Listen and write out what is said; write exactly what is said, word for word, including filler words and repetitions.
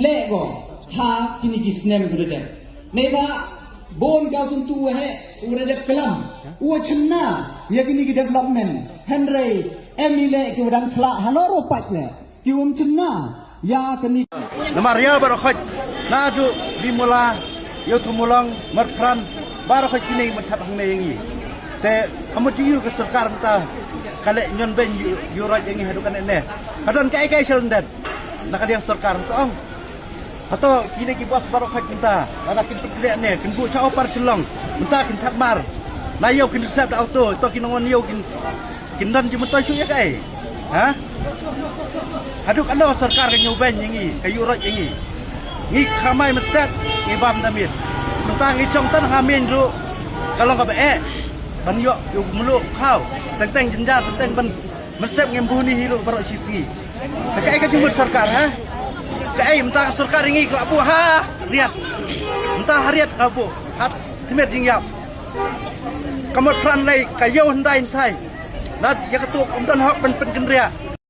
Leh ko ha kini ki snem ki la dep. Neiba bun ka u kyntu u heh u la dep klam, u chynna ïa kini ki development. Hynrei em i leh ki u dang thla halor u paip leh ki um chynna ïa kini. Namar ïa baroh khoit naduh Bimula, ïa u Thumulong, Marpran, baroh khoit kine ki mut thap hangne ïa ngi. Te ka mut ïa u ka sorkar mynta ka leh ñion beiñ ïa u, ïa u Roit ïa ngi haduh kane ne. Ka don kaei kaei shalyndet na ka liang sorkar to ong. Hato kine ki bos baroh khoit mynta lada kin pynkreh ne kin buh cha Upper Shillong mynta kin thap mar. Na ïew kin reserve da auto to kin wan ïew kin kin don jingmyntoi shuh ïa kaei? Ha? Haduh katno sorkar ka ñiew beiñ ïa ngi, ka ïuh roit ïa ngi? Ngi khamai mynstep ngi bam da miet. Mynta ngi shong tang ha main ruh ka long kaba eh ban ïoh ïa u mluh khaw. Teng teng jynjar teng teng ban mynstep ngim bun hi ruh baroh shi sngi. Te kaei ka jingmut sorkar, ha? Kaei mynta ka sorkar ïa ngi ka la buh ha riat? Mynta ha riat ka buh ha tmier jingïap. Ka Marpran lei ka ïew hyndai hynthai. Lada ïa katu kam don hok ban pynkynriah.